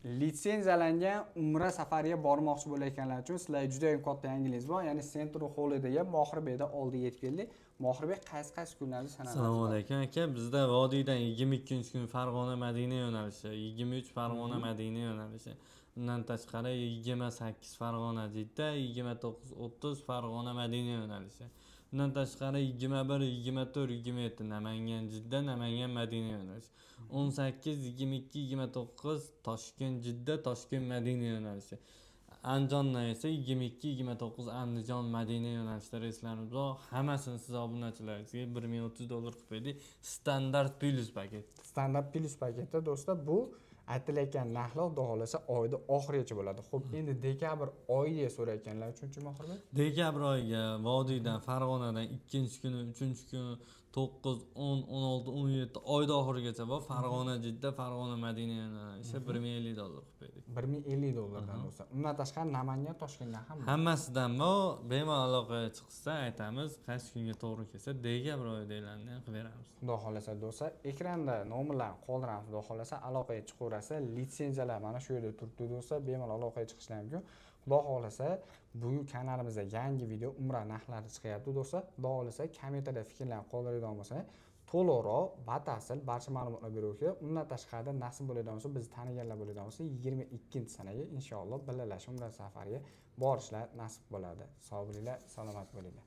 Litsenziyalangan umra safariga bormoqchi bo'layotganlar uchun sizlarga juda ham katta yangilik bor. Ya'ni Central Holidayga Mohirbekda oldiga yetib keldik. Mohirbek, qaysi qaysi kunlarda sanaladi? Assalomu alaykum, aka. Bizda vodiydan 22-kuni Farg'ona, Madina yo'nalishi, 23 Farg'ona, Madina yo'nalishi, undan tashqari 28 Farg'ona, Jidda, 29, 30 Farg'ona, Madina yo'nalishi, undan tashqari 21, 24, 27 Namangan, Jidda, Namangan, Madina yo'nalishi, 18, 22, 29 Toshkent, Jidda, Toshkent, Madina yo'nalishi, Andijondan esa 22, 29 Andijon, Madina yo'nalishida reyslarimiz bor. Hammasini siz obunachilaringizga 1030 dollar qilib berdik, standart plyus paket. Standart plyus paketda, do'stlar, bu aytilayotgan narxlar, xudo xohlasa, oyda oxirigacha bo'ladi. Xo'p, endi dekabr oyiga so'rayotganlar uchunchi, Mohirbek? Dekabr oyiga vodiydan, Farg'onadan ikkinchi kuni, uchinchi kuni, 9, 10, 16, 17, oyda oxirigacha bor. Farg'ona, Jidda, Farg'ona, Madina yo'nalishi 1050 dollar qilib berdik. 1050 dollardan, do'stlar. Undan tashqari Namangan, Toshkentdan ham bor. Hammasidan bor. Bemalol aloqaga chiqsa, aytamiz, qaysi kunga to'g'ri kelsa, dekabr oyidagilarni ham qilib beramiz. Xudo xohlasa, do'stlar, ekranda nomerlarni qoldiramiz, xudo xohlasa, aloqaga chiqaverasiz. Litsenziyalar mana shu yerda turibdi, do'stlar, bemalol aloqaga chiqishlar mumkin. Xudo xohlasa, bu kanalimizda yangi video, umra narxlari chiqyapti, do'stlar. Xudo xohlasa, kommentariyada fikrlarni qoldiradigan bo'lsangiz, to'liqroq, batafsil barcha ma'lumotlar beruvchi. Undan tashqari, nasib bo'ladigan bo'lsa, bizni taniganlar bo'ladigan bo'lsa, 22-sanaga inshaalloh birgalashib umra safariga borishlar nasib bo'ladi. Sog' bo'linglar, salomat bo'linglar.